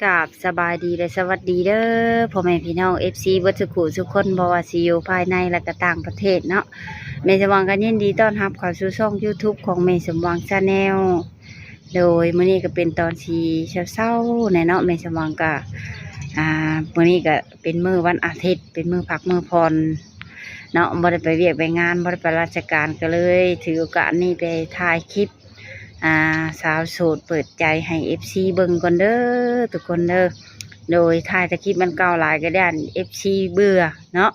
ກາບສະບາຍດີ ແລະ ສະຫວັດດີເດີ ພໍ່ແມ່ພີ່ນ້ອງ ເອັຟຊີ ເບິດສຸຂູສຸຄົນ ບໍ່ວ່າຊິຢູ່ພາຍໃນ ແລະ ກະຕ່າງປະເທດເນາະ. ແມ່ສະຫວ່າງກໍຍິນດີຕ້ອນຮັບເຂົ້າສູ່ຊ່ອງ YouTube ຂອງແມ່ສົມຫວັງ Channel ໂດຍ ມື້ນີ້ກໍເປັນຕອນຊິເຊົ້າໆແດ່ເນາະ. ແມ່ສະຫວ່າງກໍ ອ່າ ມື້ນີ້ກໍເປັນມື້ວັນອາທິດ ເປັນມື້ພັກມື້ຜ່ອນເນາະ ບໍ່ໄດ້ໄປວຽກໄປງານ ບໍ່ໄດ້ໄປລາຊະການ ກໍເລີຍຖືໂອກາດນີ້ໄປຖ່າຍຄລິບ ອ່າ ສາວໂສດເປີດໃຈໃຫ້ເອັຟຊີເບິ່ງກ່ອນເດີທຸກຄົນເດີ. ໂດຍ ຖ່າຍແຕ່ຄລິບມັນເກົ່າຫຼາຍກໍຢ້ານເອັຟຊີເບື່ອເນາະ.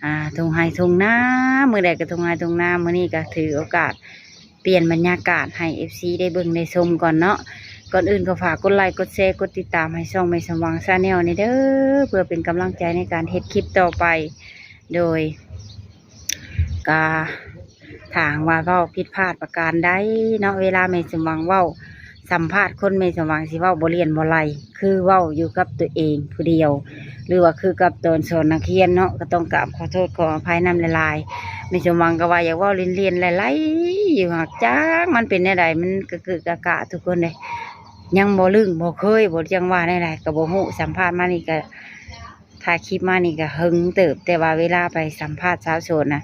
ອ່າ ທົ່ງໄຮ່ທົ່ງນາ ມື້ໃດກໍທົ່ງໄຮ່ທົ່ງນາ ມື້ນີ້ກໍຖືໂອກາດປ່ຽນບັນຍາກາດໃຫ້ເອັຟຊີໄດ້ເບິ່ງໄດ້ຊົມກ່ອນເນາະ. ກ່ອນອື່ນກໍຝາກກົດໄລ ກົດແຊ ກົດຕິດຕາມໃຫ້ຊ່ອງແມ່ສົມຫວັງ Channel ນີ້ເດີ ເພື່ອເປັນກຳລັງໃຈໃນການເຮັດຄລິບຕໍ່ໄປ. ໂດຍ ກະຖ້າຫາກວ່າເວົ້າຜິດພາດປະການໃດເນາະ ເວລາແມ່ສົມຫວັງເວົ້າສຳພາດຄົນ ແມ່ສົມຫວັງຊິເວົ້າບໍ່ລຽນບໍ່ໄລ່ ຄືເວົ້າຢູ່ກັບຕົວເອງຜູ້ດຽວ ຫຼືວ່າຄືກັບຕອນສອນນັກຮຽນເນາະ ກໍຕ້ອງກາບຂໍໂທດຂໍອະໄພນຳຫຼາຍໆ. ແມ່ສົມຫວັງກໍວ່າຢາກເວົ້າລຽນໆໄລ່ໆຢູ່ ຫາກຈັກມັນເປັນແນວໃດ ມັນກະກຶກກະກະທຸກຄົນເດ້ ຍັງບໍ່ລຶ້ງບໍ່ເຄີຍ ບໍ່ຈັກວ່າແນວໃດກໍບໍ່ຮູ້. ສຳພາດມານີ້ກໍ ຖ່າຍຄລິບມານີ້ກໍເຫິງເຕີບ ແຕ່ວ່າເວລາໄປສຳພາດສາວໂສດນະ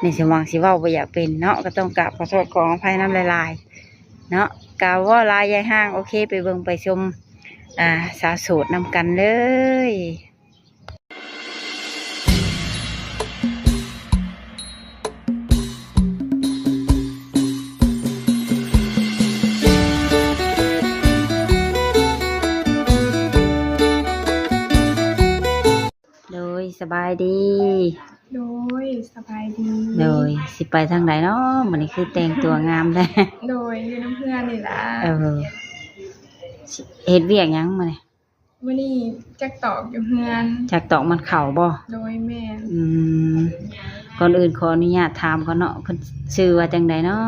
ແມ່ສົມຫວັງຊິເວົ້າບໍ່ຢາກເປັນເນາະ ກໍຕ້ອງກາບຂໍໂທດຂໍອະໄພນຳຫຼາຍໆເນາະ. ກໍເວົ້າຫຼາຍຢາຍຮ່າງ ໂອເຄ ໄປເບິ່ງໄປຊົມ ອ່າ ສາວໂສດນຳກັນເລີຍ. ໂດຍ ສະບາຍດີ. ໂດຍ ສະບາຍດີ. ໂດຍ ຊິໄປທາງໃດເນາະ ມື້ນີ້ຄືແຕ່ງຕົວງາມແທ້? ໂດຍ ຢູ່ນຳເພື່ອນນີ້ລະ. ເອີ ເຮັດວຽກຫຍັງມື້ນີ້? ມື້ນີ້ຈັກຕອກຢູ່ເຮືອນ. ຈັກຕອກມັນເຂົ້າບໍ່? ໂດຍ ແມ່ນ. ອືມ ກ່ອນອື່ນຂໍອະນຸຍາດຖາມກ່ອນເນາະ ເພິ່ນຊື່ວ່າຈັ່ງໃດເນາະ?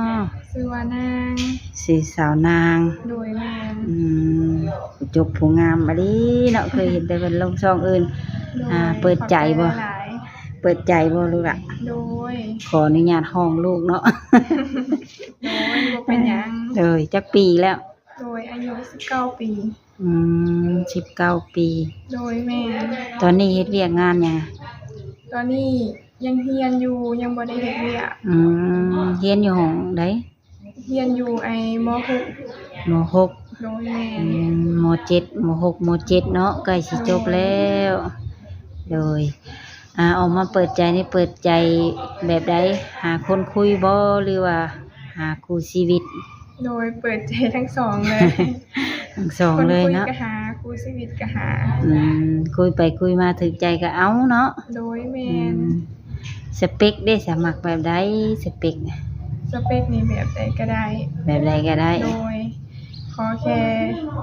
ຊື່ວ່ານາງ. ຊື່ສາວນາງ. ໂດຍ ແມ່ນ. ອືມ ຜູ້ຈົບຜູ້ງາມອີ່ຫຼີເນາະ ເຄີຍເຫັນແຕ່ເພິ່ນລົງຊ່ອງອື່ນ. ໂດຍ ອ່າ ເປີດໃຈບໍ່? ຂອບໃຈຫຼາຍໆ. ເປີດໃຈບໍ່ລູກຫຼ້າ? ໂດຍ. ຂໍອະນຸຍາດຮ້ອງລູກເນາະ. ໂດຍ ບໍ່ເປັນຫຍັງ. ໂດຍ ຈັກປີແລ້ວ? ໂດຍ ອາຍຸສິບເກົ້າປີ. ອືມ ສິບເກົ້າປີ. ໂດຍ ແມ່ນ. ຕອນນີ້ເຮັດວຽກງານຫຍັງ? ຕອນນີ້ຍັງຮຽນຢູ່ ຍັງບໍ່ໄດ້ເຮັດວຽກ. ອືມ ຮຽນຢູ່ຫ້ອງໃດ? ຮຽນຢູ່ໄອ້ ມໍຫົກ. ມໍຫົກ. ໂດຍ ແມ່ນ. ອືມ ມໍເຈັດ ມໍຫົກ ມໍເຈັດເນາະ ໃກ້ຊິຈົບແລ້ວ. ໂດຍ ໂດຍ ອ່າ ອອກມາເປີດໃຈນີ້ ເປີດໃຈແບບໃດ? ຫາຄົນຄຸຍບໍ່ ຫຼືວ່າຫາຄູ່ຊີວິດ? ໂດຍ ເປີດໃຈທັງສອງເລີຍ. ທັງສອງເລີຍເນາະ. ຄົນຄຸຍກໍຫາ ຄູ່ຊີວິດກໍຫາ. ອືມ ຄຸຍໄປຄຸຍມາຖືກໃຈກໍເອົາເນາະ. ໂດຍ ແມ່ນ. ອືມ ສະເປັກເດ ສະ ມັກແບບໃດ ສະເປັກ? ສະເປັກນີ້ແບບໃດກໍໄດ້. ແບບໃດກໍໄດ້. ໂດຍ ຂໍແຄ່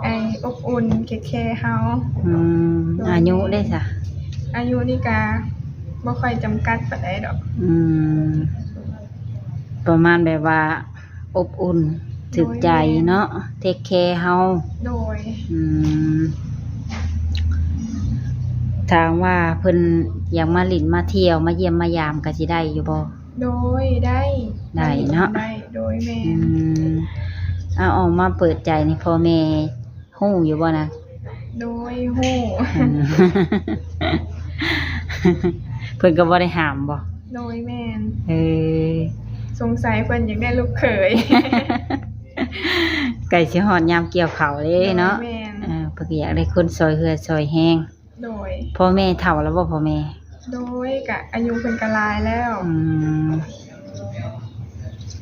ໄອ້ ອົບອຸ່ນ ເຄຄແຄເຮົາ. ອືມ ໂດຍ. ອາຍຸເດຊະ? ອາຍຸນີ້ກະບໍ່ຄ່ອຍຈຳກັດປານໃດດອກ. ອືມ ປະມານແບບວ່າອົບອຸ່ນ ໂດຍ ຖືກໃຈເນາະ. ແມ່ນ. ເທກແຄເຮົາ. ໂດຍ. ອືມ ຖ້າຫາກວ່າເພິ່ນຢາກມາຫຼິ້ນມາທ່ຽວ ມາຢ້ຽມມາຢາມ ກະຊິໄດ້ຢູ່ບໍ່? ໂດຍ ໄດ້. ໄດ້ເນາະ. ໄດ້ ໂດຍ ແມ່ນ. ອືມ ເອົາ ອອກມາເປີດໃຈນີ້ ພໍ່ແມ່ຮູ້ຢູ່ບໍ່ນະ? ໂດຍ ຮູ້. ອືມ ເພິ່ນກໍບໍ່ໄດ້ຫ້າມບໍ່? ໂດຍ ແມ່ນ. ເອີ ສົງໄສເພິ່ນຢາກໄດ້ລູກເຂີຍ. ໃກ້ຊິຮອດຍາມກ່ຽວເຂົ້າເດ້ເນາະ. ໂດຍ ແມ່ນ. ເອີ ເພິ່ນກໍຢາກໄດ້ຄົນຊ່ອຍເຫື່ອຊ່ອຍແຮງ. ໂດຍ. ພໍ່ແມ່ເຖົ້າແລ້ວບໍ່ ພໍ່ແມ່? ໂດຍ ກະອາຍຸເພິ່ນກະຫຼາຍແລ້ວ. ອືມ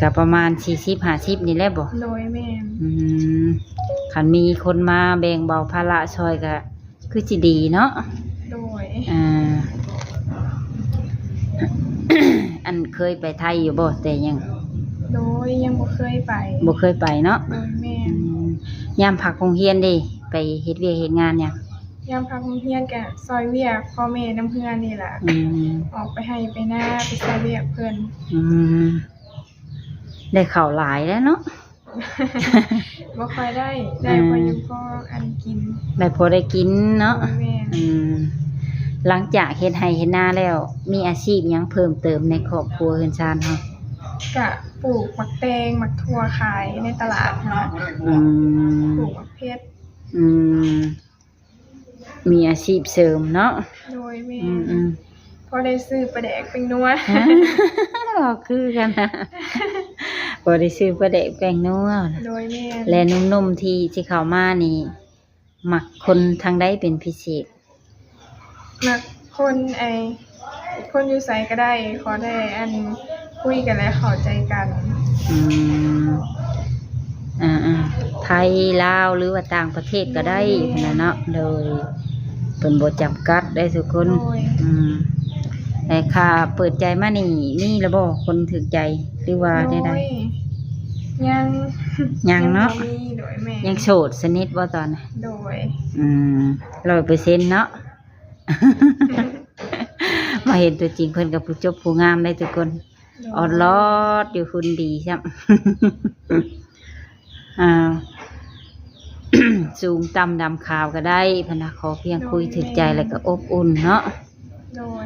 ກະປະມານສີ່ສິບຫ້າສິບນີ້ແຫຼະບໍ່? ໂດຍ ແມ່ນ. ອືມ ຄັນມີຄົນມາແບ່ງເບົາພາລະຊ່ອຍກະຄືຊິດີເນາະ. ໂດຍ. ອ່າ ອັນເຄີຍໄປໄທຢູ່ບໍ່ແຕ່ຍັງ? ໂດຍ ຍັງບໍ່ເຄີຍໄປ. ບໍ່ເຄີຍໄປເນາະ. ໂດຍ ແມ່ນ. ອືມ ຍາມພັກໂຮງຮຽນເດ ໄປເຮັດວຽກເຮັດງານຫຍັງ? ຍາມພັກໂຮງຮຽນກະຊ່ອຍວຽກພໍ່ແມ່ນຳເຮືອນນີ້ລະ. ອືມ ອອກໄປໄຮ່ໄປນາ ໄປຊ່ອຍວຽກເພິ່ນ. ອືມ ໄດ້ເຂົ້າຫຼາຍແລ້ວເນາະ? ບໍ່ຄ່ອຍໄດ້ ໄດ້ພໍຢູ່ພໍອັນກິນ. ໄດ້ພໍໄດ້ກິນເນາະ. ໂດຍ ແມ່ນ. ອືມ ຫຼັງຈາກເຮັດໄຮ່ເຮັດນາແລ້ວ ມີອາຊີບຫຍັງເພີ່ມເຕີມໃນຄອບຄົວເຮືອນຊານເຮົາ? ກະປູກໝາກແຕງ ໝາກຖົ່ວຂາຍໃນຕະຫຼາດຫັ້ນນະ. ອືມ ປູກໝາກເຜັດ. ອືມ ມີອາຊີບເສີມເນາະ. ໂດຍ ແມ່ນ. ອືມໆ ພໍໄດ້ຊື້ປາແດກແປ້ງນົວ. ເວົ້າຄືກັນນະ ພໍໄດ້ຊື້ປາແດກແປ້ງນົວ. ໂດຍ ແມ່ນ. ແລະ ໜຸ່ມໆທີ່ ທີ່ເຂົ້າມານີ້ ມັກຄົນທາງໃດເປັນພິເສດ? ມັກຄົນ ໄອ້ ຄົນຢູ່ໃສກໍໄດ້ ຂໍແຕ່ ອັນ ຄຸຍກັນ ແລະ ເຂົ້າໃຈກັນ. ອືມ ອ່າໆ ໄທ ລາວ ຫຼືວ່າຕ່າງປະເທດກໍໄດ້ ໂດຍ ຫັ້ນນະເນາະ. ໂດຍ ເພິ່ນບໍ່ຈຳກັດໄດ້ທຸກຄົນ. ໂດຍ ອືມ ແລະ ຄ່າເປີດໃຈມານີ້ ມີແລ້ວບໍ່ຄົນຖືກໃຈ ຫຼືວ່າແນວໃດ? ໂດຍ ຍັງ ຍັງເນາະ. ຍັງບໍ່ມີ. ໂດຍ ແມ່ນ. ຍັງໂສດສະໜິດບໍ່ຕອນນີ້? ໂດຍ ອືມ ຮ້ອຍເປີເຊັນເນາະ. ມາເຫັນຕົວຈິງເພິ່ນກໍຜູ້ຈົບຜູ້ງາມໄດ໋ທຸກຄົນ. ໂດຍ ອອດລອດຢູ່ ຫຸ່ນດີຊ້ຳ. ອ່າ ສູງຕ່ຳດຳຂາວກໍໄດ້ ເພິ່ນວ່າ ຂໍພຽງຄຸຍຖືກໃຈ ແລ້ວກໍອົບອຸ່ນເນາະ. ໂດຍ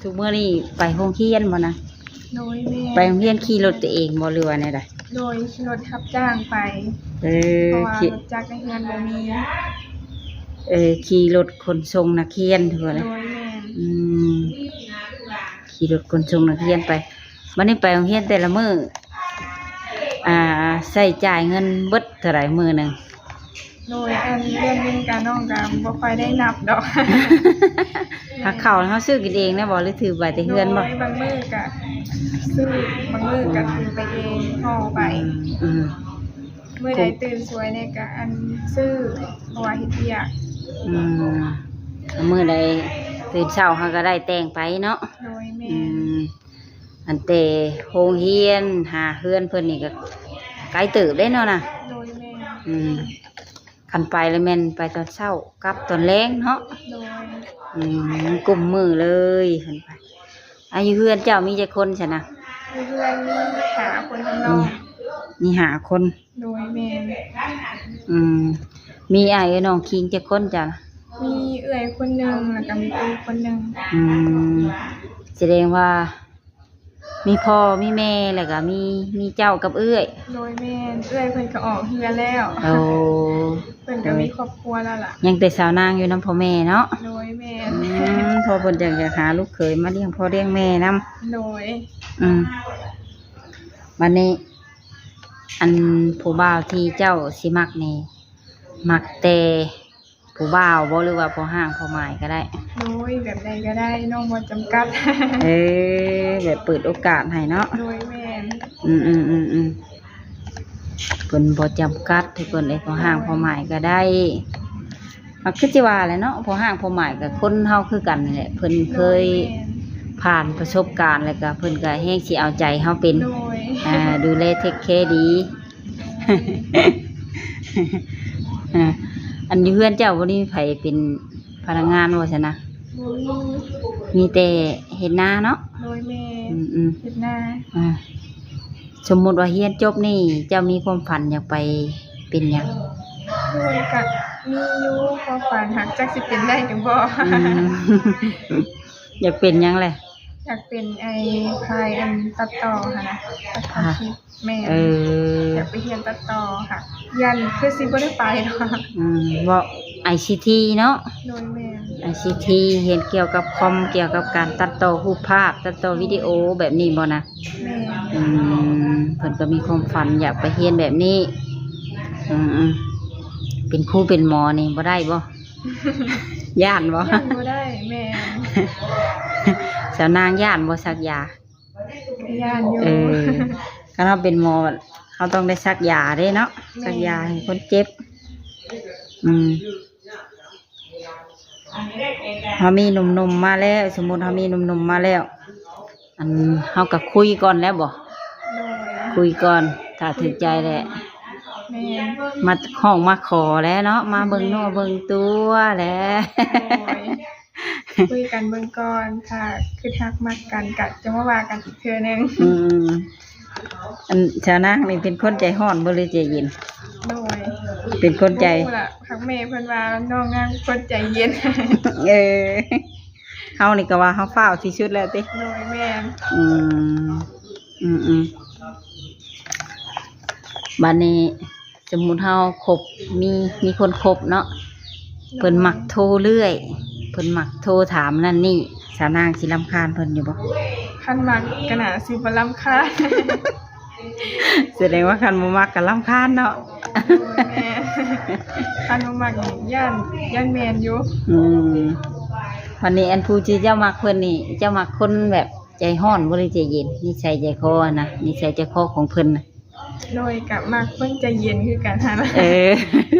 ທຸກມື້ນີ້ໄປໂຮງຮຽນບໍ່ນະ? ໂດຍ ແມ່ນ. ໄປໂຮງຮຽນຂີ່ລົດຕົວເອງບໍ່ ຫຼືວ່າແນວໃດ? ໂດຍ ຂີ່ລົດຮັບຈ້າງໄປ. ເອີ ເພາະວ່າລົດຈັກໃນເຮືອນບໍ່ມີ. ເອີ ຂີ່ລົດຂົນສົ່ງນັກຮຽນ ຖືວ່າ. ໂດຍ ແມ່ນ. ອືມ ຂີ່ລົດຂົນສົ່ງນັກຮຽນໄປ. ບັດນີ້ໄປໂຮງຮຽນແຕ່ລະມື້ ອ່າ ໃຊ້ຈ່າຍເງິນເບິດເທົ່າໃດມື້ໜຶ່ງ? ໂດຍ ອັນເລື່ອງເງິນກະນ້ອງກະບໍ່ຄ່ອຍໄດ້ນັບດອກ. ຫາເຂົ້າເຮົາຊື້ກິນເອງແດ່ບໍ່ ຫຼືຖືໄປແຕ່ເຮືອນບໍ່? ໂດຍ ບາງມື້ກະຊື້ ບາງມື້ກະຖືໄປເອງ ຫໍ່ໄປ. ອືມ ອືມ ມື້ໃດຕື່ນສວຍແດ່ກະ ອັນ ຊື້ ເພາະວ່າເຮັດວຽກ. ອືມ ມື້ໃດຕື່ນເຊົ້າເຮົາກໍໄດ້ແຕ່ງໄປເນາະ. ໂດຍ ແມ່ນ. ອືມ ອັນແຕ່ໂຮງຮຽນຫາເຮືອນເພິ່ນນີ້ກໍໄກເຕີບເດ້ເນາະນະ. ໂດຍ ແມ່ນ. ອືມ ຄັນໄປແລ້ວແມ່ນໄປຕອນເຊົ້າກັບຕອນແລງເນາະ. ໂດຍ. ອືມ ກຸ້ມມື້ເລີຍເພິ່ນໄປ. ອາ ຢູ່ເຮືອນເຈົ້າມີຈັກຄົນຊັ້ນນະ? ຢູ່ເຮືອນມີຫ້າຄົນທາງນ້ອງ. ມີ ມີຫ້າຄົນ. ໂດຍ ແມ່ນ. ອືມ ມີອ້າຍເອື້ອຍນ້ອງຄີງຈັກຄົນເຈົ້າ? ມີເອື້ອຍຄົນໜຶ່ງ ແລ້ວກໍມີຕູ້ຄົນໜຶ່ງ. ອືມ ສະແດງວ່າມີພໍ່ມີແມ່ ແລ້ວກໍມີ ມີເຈົ້າກັບເອື້ອຍ. ໂດຍ ແມ່ນ. ເອື້ອຍເພິ່ນກໍອອກເຮືອນແລ້ວ. ໂອ້ ເພິ່ນກໍມີຄອບຄົວແລ້ວລະ. ຍັງແຕ່ສາວນາງຢູ່ນຳພໍ່ແມ່ເນາະ. ໂດຍ ແມ່ນ. ອືມ ພໍ່ເພິ່ນຈັ່ງຢາກຫາລູກເຂີຍມາລ້ຽງພໍ່ລ້ຽງແມ່ນຳ. ໂດຍ. ອືມ ບັດນີ້ ອັນຜູ້ບ່າວທີ່ເຈົ້າຊິມັກນີ້ ມັກແຕ່ຜູ້ບ່າວບໍ່ ຫຼືວ່າພໍ່ຮ້າງພໍ່ໝ້າຍກໍໄດ້? ໂດຍ ແບບໃດກໍໄດ້ ນ້ອງບໍ່ຈຳກັດ. ເອີ ແບບເປີດໂອກາດໃຫ້ເນາະ. ໂດຍ ແມ່ນ. ອືມໆໆໆ ເພິ່ນບໍ່ຈຳກັດ ທຸກຄົນເອີຍ ພໍ່ຮ້າງພໍ່ໝ້າຍກໍໄດ້. ມັນຄືຊິວ່າແຫຼະເນາະ ພໍ່ຮ້າງພໍ່ໝ້າຍກໍຄົນເຮົາຄືກັນນີ້ແຫຼະ ເພິ່ນເຄີຍ ໂດຍ ແມ່ນ ຜ່ານປະສົບການ ແລ້ວກໍເພິ່ນກໍແຮງຊິເອົາໃຈເຮົາເປັນ. ໂດຍ. ອ່າ ດູແລເທກແຄດີ. ອ່າ ອັນຢູ່ເຮືອນເຈົ້າບໍ່ໄດ້ມີໃຜເປັນພະນັກງານບໍ່ຊັ້ນນະ? ບໍ່ມີ. ມີແຕ່ເຮັດນາເນາະ? ໂດຍ ແມ່ນ. ອືມໆ ເຮັດນາ. ອ່າ ສົມມຸດວ່າຮຽນຈົບນີ້ ເຈົ້າມີຄວາມຝັນຢາກໄປເປັນຫຍັງ? ໂດຍ ກະມີຢູ່ຄວາມຝັນ ຫາກຈັກຊິເປັນໄດ້ຫຼືບໍ່. ອືມ ຢາກເປັນຫຍັງແຫຼະ? ຢາກເປັນໄອ້ ພາຍອັນຕັດຕໍ່ຫັ້ນນະ ຕັດຕໍ່ຄລິບ. ແມ່ນ. ເອີ ຢາກໄປຮຽນຕັດຕໍ່ ຫາກຢ້ານຄືຊິບໍ່ໄດ້ໄປດອກ. ອືມ ເວົ້າໄອຊີທີເນາະ? ໂດຍ ແມ່ນ. ໄອຊີທີ ຮຽນກ່ຽວກັບຄອມ ກ່ຽວກັບການຕັດຕໍ່ຮູບພາບ ຕັດຕໍ່ວິດີໂອ ແບບນີ້ບໍ່ນະ? ແມ່ນ. ອືມ ເພິ່ນກໍມີຄວາມຝັນຢາກໄປຮຽນແບບນີ້. ອືມໆ ເປັນຄູເປັນໝໍນີ້ບໍ່ໄດ້ບໍ່? ຢ້ານບໍ່? ຢ້ານບໍ່ໄດ້. ແມ່ນ. ສາວນາງຢ້ານບໍ່ສັກຢາ? ຢ້ານຢູ່. ເອີ ຄັນເຮົາເປັນໝໍ ເຮົາຕ້ອງໄດ້ສັກຢາເດ້ເນາະ. ແມ່ນ. ສັກຢາໃຫ້ຄົນເຈັບ. ອືມ ເຮົາມີໜຸ່ມໆມາແລ້ວ ສົມມຸດເຮົາມີໜຸ່ມໆມາແລ້ວ ອັນ ເຮົາກໍຄຸຍກ່ອນແລ້ວບໍ່? ໂດຍ. ຄຸຍກ່ອນ ຖ້າຖືກໃຈແຫຼະ. ແມ່ນ. ມາຮ້ອງມາຂໍແລ້ວເນາະ ມາເບິ່ງເນື້ອເບິ່ງຕົວແຫຼະ. ໂດຍ. ຄຸຍກັນເບິ່ງກ່ອນ ຖ້າຄຶດຮັກມັກກັນກະຈະມາວ່າກັນອີກເທື່ອໜຶ່ງ. ອືມ ອັນສາວນາງນີ້ເປັນຄົນໃຈຮ້ອນບໍ່ ຫຼືໃຈເຢັນ? ໂດຍ. ເປັນຄົນໃຈ ບໍ່ຮູ້ລະ ທາງແມ່ເພິ່ນວ່ານ້ອງນາງເປັນຄົນໃຈເຢັນ. ເອີ ເຮົານີ້ກໍວ່າເຮົາຟ້າວທີ່ສຸດແລ້ວຕິ. ໂດຍ ແມ່ນ. ອືມ ອືມໆ ບັດນີ້ ສົມມຸດເຮົາຄົບ ມີ ມີຄົນຄົບເນາະ ເພິ່ນມັກໂທເລື້ອຍ ເພິ່ນມັກໂທຖາມນັ້ນນີ້ ສາວນາງຊິລຳຄານເພິ່ນຢູ່ບໍ່? ຄັນມັກກໍໜ້າຊິບໍ່ລຳຄານ. ສະແດງວ່າຄັນບໍ່ມັກກໍລຳຄານເນາະ. ໂດຍ ແມ່ນ ຄັນບໍ່ມັກນີ້ຢ້ານ ຢ້ານແມ່ນຢູ່. ອືມ ບັດນີ້ອັນຜູ້ທີ່ເຈົ້າມັກເພິ່ນນີ້ ເຈົ້າມັກຄົນແບບໃຈຮ້ອນບໍ່ ຫຼືໃຈເຢັນ? ນິໄສໃຈຄໍຫັ້ນນະ ນິໄສໃຈຄໍຂອງເພິ່ນນະ. ໂດຍ ກໍມັກຄົນໃຈເຢັນຄືກັນຫັ້ນນະ. ເອີ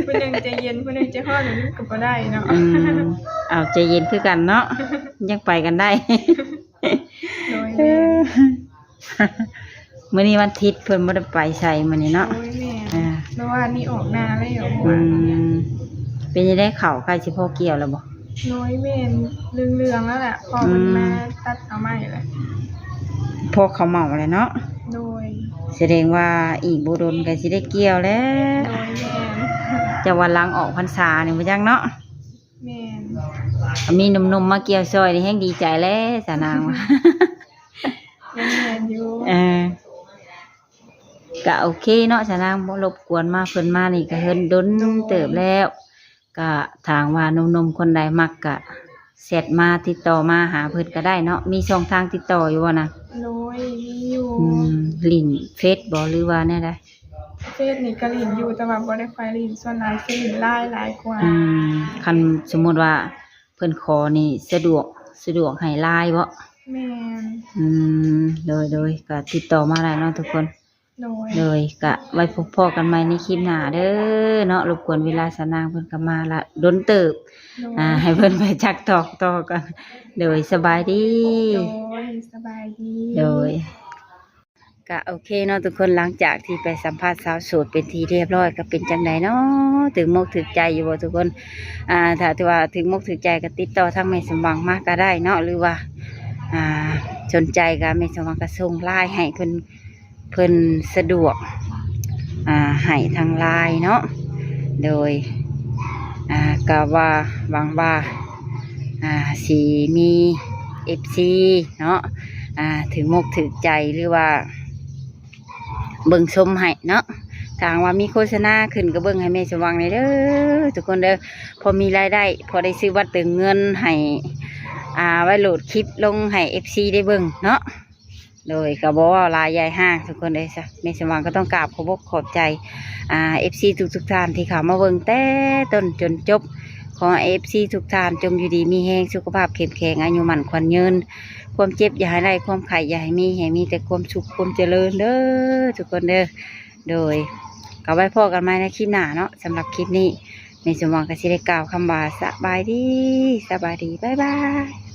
ຜູ້ໜຶ່ງໃຈເຢັນ ຜູ້ໜຶ່ງໃຈຮ້ອນ ມັນກໍບໍ່ໄດ້ເນາະ. ອືມ ເອົາ ໃຈເຢັນຄືກັນເນາະ ຍັງໄປກັນໄດ້. ໂດຍ ແມ່ນ. ມື້ນີ້ວັນທິດ ເພິ່ນບໍ່ໄດ້ໄປໃສມື້ນີ້ເນາະ. ໂດຍ ແມ່ນ. ອ່າ ເມື່ອວານນີ້ອອກນາແລ້ວ. ອືມ ເປັນຈັ່ງໃດ ເຂົ້າໃກ້ຊິພໍກ່ຽວແລ້ວບໍ່? ໂດຍ ແມ່ນ ເຫຼືອງໆແລ້ວແຫຼະ ພໍ່ເພິ່ນ ອືມ ມາຕັດເອົາໃໝ່ແລ້ວ ພໍເຂົ້າເໝົາແລ້ວເນາະ. ໂດຍ ສະແດງວ່າອີກບໍ່ດົນກໍຊິໄດ້ກ່ຽວແລ້ວ. ໂດຍ ແມ່ນ. ຈັກວ່າຫຼັງອອກພັນສານີ້ບໍ່ຈັກເນາະ. ແມ່ນ. ມີໜຸ່ມໆມາກ່ຽວຊ່ອຍນີ້ແຮງດີໃຈແລ້ວ ສາວນາງວ່າ. ແມ່ນຢູ່. ເອີ ກະໂອເຄເນາະ ສາວນາງ ບໍ່ລົບກວນມາ ເພິ່ນມານີ້ກະເຮີ້ນດົນ ໂດຍ ເຕີບແລ້ວ. ກະຖ້າຫາກວ່າໜຸ່ມໆຄົນໃດມັກກະແຊັດມາ ຕິດຕໍ່ມາຫາເພິ່ນກະໄດ້ເນາະ. ມີຊ່ອງທາງຕິດຕໍ່ຢູ່ບໍ່ນະ? ໂດຍ ມີຢູ່. ອືມ ຫຼິ້ນເຟສບໍ່ ຫຼືວ່າແນວໃດ? ເຟສນີ້ກໍຫຼິ້ນຢູ່ ແຕ່ວ່າບໍ່ໄດ້ຄ່ອຍຫຼິ້ນ ສ່ວນຫຼາຍຊິຫຼິ້ນ LINE ຫຼາຍກວ່າ. ອືມ ຄັນສົມມຸດວ່າເພິ່ນຂໍນີ້ ສະດວກ ສະດວກໃຫ້ LINE ເບາະ? ແມ່ນ. ອືມ ໂດຍໆ ກໍຕິດຕໍ່ມາໄດ້ເນາະທຸກຄົນ. ໂດຍ ໂດຍ ກະໄວ້ພົບພໍ້ກັນໃໝ່ໃນຄລິບໜ້າເດີເນາະ. ລົບກວນເວລາສາວນາງເພິ່ນກໍມາລະດົນເຕີບ. ໂດຍ ອ່າ ໃຫ້ເພິ່ນໄປຈັກຕອກຕໍ່ກ່ອນ. ໂດຍ ສະບາຍດີ. ໂດຍ ສະບາຍດີ. ໂດຍ ກະໂອເຄເນາະທຸກຄົນ ຫຼັງຈາກທີ່ໄປສຳພາດສາວໂສດເປັນທີ່ຮຽບຮ້ອຍ ກໍເປັນຈັ່ງໃດເນາະ? ຖືກມົກຖືກໃຈຢູ່ບໍ່ທຸກຄົນ? ອ່າ ຖ້າ ຖືວ່າຖືກມົກຖືກໃຈກໍຕິດຕໍ່ທາງແມ່ສົມຫວັງມາກໍໄດ້ເນາະ ຫຼືວ່າ ອ່າ ສົນໃຈກໍແມ່ສົມຫວັງກໍສົ່ງ LINE ໃຫ້ເພິ່ນ ເພິ່ນສະດວກ ອ່າ ໃຫ້ທາງ LINE ເນາະ. ໂດຍ ອ່າ ກໍວ່າ ຫວັງວ່າ ອ່າ ຊິມີ ເອັຟຊີ ເນາະ ອ່າ ຖືກມົກຖືກໃຈ ຫຼືວ່າ ເບິ່ງຊົມໃຫ້ເນາະ. ຖ້າຫາກວ່າມີໂຄສະນາຂຶ້ນກໍເບິ່ງໃຫ້ແມ່ສົມຫວັງແດ່ເດີທຸກຄົນເດີ ພໍມີລາຍໄດ້ ພໍໄດ້ຊື້ບັດເຕີມເງິນໃຫ້ ອ່າ ໄວ້ໂຫຼດຄລິບລົງໃຫ້ເອັຟຊີໄດ້ເບິ່ງເນາະ. ໂດຍ ກໍບໍ່ເວົ້າຫຼາຍຢາຍຮ່າງທຸກຄົນເອີຍ ແມ່ສົມຫວັງກໍຕ້ອງກາບຂອບອົກຂອບໃຈ ອ່າ ເອັຟຊີທຸກໆທ່ານທີ່ເຂົ້າມາເບິ່ງແຕ່ຕົ້ນຈົນຈົບ. ຂໍໃຫ້ເອັຟຊີທຸກທ່ານຈົ່ງຢູ່ດີມີແຮງ ສຸຂະພາບເຂັ້ມແຂງ ອາຍຸໝັ້ນຂວັນຍືນ ຄວາມເຈັບຢ່າໃຫ້ໄດ້ ຄວາມໄຂ້ຢ່າໃຫ້ມີ ໃຫ້ມີແຕ່ຄວາມສຸກຄວາມຈະເລີນເດີທຸກຄົນເດີ. ໂດຍ ກໍໄວ້ພໍ້ກັນໃໝ່ໃນຄລິບໜ້າເນາະ. ສຳລັບຄລິບນີ້ ແມ່ສົມຫວັງກໍຊິໄດ້ກ່າວຄຳວ່າ ສະບາຍດີ ສະບາຍດີ ບາຍບາຍ.